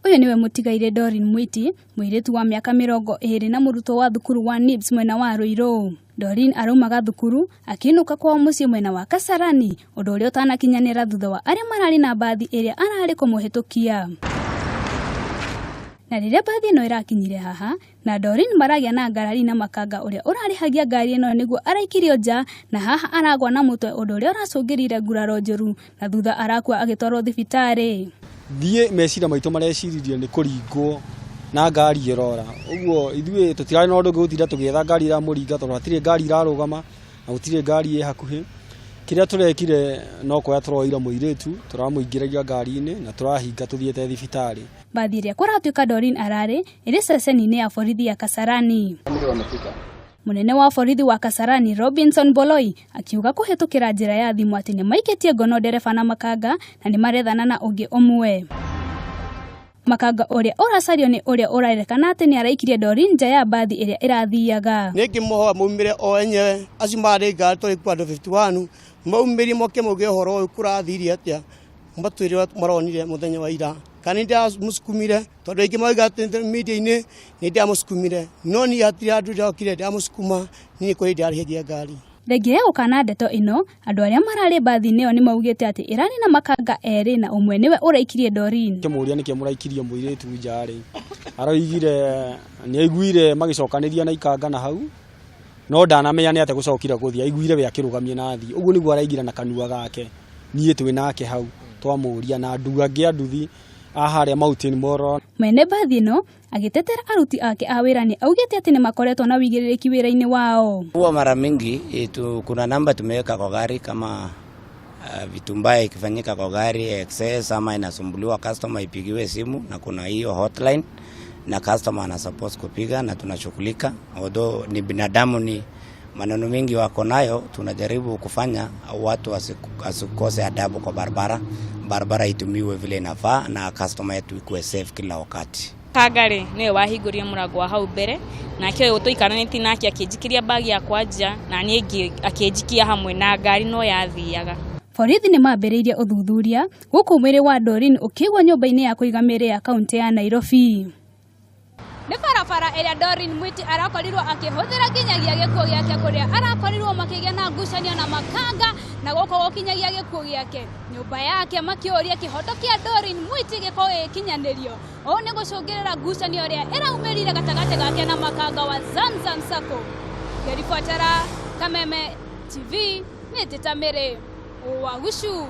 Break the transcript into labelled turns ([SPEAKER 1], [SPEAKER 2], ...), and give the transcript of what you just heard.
[SPEAKER 1] Ũyũ nĩwe mũtigairĩ Doreen Mwiti, mũirĩtu wa mĩaka 20 na mũrutwo wa thukuru wa NIBS mwena wa Ruiru. Doreen araumaga thukuru akĩinũka kwao mũciĩ mwena wa Kasarani, ũndũ ũrĩa ũtanakinyanĩra thutha wa arĩa mararĩ na mbathi ĩrĩa ararĩ kũmũhĩtũkia. Na rĩrĩa mbathi ĩno ĩrakinyire haha na Doreen maragĩa na ngarari na makanga ũrĩa ũrarĩhagia ngari ĩno nĩguo araikirio nja na haha aragwa na mũtwe ũndũ ũrĩa ũracũngĩrire nguraro njũru na thutha arakua agĩtwarwo thibitarĩ.
[SPEAKER 2] Thiĩ meciria maitũ mareciririe nĩ kũringwo na ngari ĩrora, ũguo ithuĩ tũtirarĩ na ũndũ ũngĩ gũtinda tũgĩetha ngari ĩramũringa tondũ hatirĩ ngari irarũgama na gũtirĩ ngari ĩ hakuhĩ. Kĩrĩa tũrekire no kuoya tũroire mũirĩtu tũramũingĩragia ngari-inĩ na tũrahinga tũthiĩte thibitarĩ.
[SPEAKER 1] Mbathi ĩrĩa kũratuĩka Doreen ararĩ ĩrĩ ceceni-inĩ ya borithi ya Kasarani. Mũnene wa borithi wa Kasarani Robinson Boloi akiuga kũhĩtũkĩra njĩra ya thimũ atĩ nĩmaikĩtie ngono ndereba na makanga na nĩmarethana na ũngĩ ũmwe. Makanga ũrĩa ũracario nĩ ũrĩa ũrerĩkana atĩ nĩaraikirie Doreen nja ya mbathi ĩrĩa ĩrathiaga.
[SPEAKER 3] Nĩ ngĩmũhoya maumĩre o enyewe acio marĩ ngari tũrĩ kuo andũ 51 maumĩrie moke mauge ũhoro ũyũ kũrathirie atĩa, matwĩre ũrĩa maronire mũthenya wa ira, kana nĩ ndĩramũsukumire tondũ aingĩ mauga atĩ media-inĩ nĩ ndĩramũsukumire, no niĩ hatirĩ handũ ndĩrokire ndĩramũsukuma, niĩ kũrĩ ndĩrarĩhagia ngari.
[SPEAKER 1] Thengia ya gũkana ndeto ĩno, andũ arĩa mararĩ mbathi-inĩ ĩyo nĩmaugĩte atĩ ĩrarĩ na makanga erĩ na ũmwe nĩwe ũraikirie Doreen.
[SPEAKER 2] Kĩmũria nĩkĩ mũraikirie mũirĩtu nja rĩ, aroigire nĩ aiguire magĩcokanĩria na ikanga na hau, no ndanamenya nĩ atĩa gũcokire gũthiĩ, aiguire we akĩrũgamia na athiĩ. Ũguo nĩguo araigire na kanua gake, niĩ twĩ nake hau twamũria na andũ angĩ a nduthi a harĩa Mountain Mall.
[SPEAKER 1] Mwene mbathi ĩno agĩtetera aruti ake a wĩra nĩ augĩte atĩ nĩmakoretwo na wĩigĩrĩrĩki wĩra-inĩ wao.
[SPEAKER 4] Huwa mara mingi kuna namba tumeweka kwa gari kama vitu mbaya ikifanyika kwa gari excess ama inasumbuliwa customer ipigiwe simu, na kuna hiyo hotline na customer ana suppose kupiga na tunashughulika. Although ni binadamu, ni maneno mingi wako nayo, tunajaribu kufanya watu wasikose adabu kwa barabara, barabara itumiwe vile inafaa na customer yetu ikuwe safe kila wakati.
[SPEAKER 5] Kangari niwe wahingũrire mũrango wa hau mbere nake ũyũ tũikaranĩtie nake akĩnjikiria bagi yakwa nja na niĩ akĩnjikia hamwe na ngari no yathiaga.
[SPEAKER 1] Borithi nĩ mambĩrĩirie ũthuthuria gũkũ mwĩrĩ wa Doreen ũkĩigwo nyũmba-inĩ ya kũiga mĩĩrĩ ya kaũntĩ ya Nairobi. Nĩ barabara ĩrĩa Doreen Mwiti arakorirwo akĩhũthĩra nginyagia gĩkuũ gĩake, kũrĩa arakorirwo makĩgĩa na ngucanio na makanga na gũkũ gũkinyagia gĩkuũ gĩake. Nyũmba yake makĩũria kĩhoto kĩa Doreen Mwiti gĩkorwo gĩgĩkinyanĩrio. Ũũ nĩ gũcũngĩrĩra ngucanio ĩrĩa ĩraumĩrire gatagatĩ gake na makanga wa Zamzam Sacco. Ngĩribotera Kameme TV nĩ Tita Mĩrĩ wa Gucu.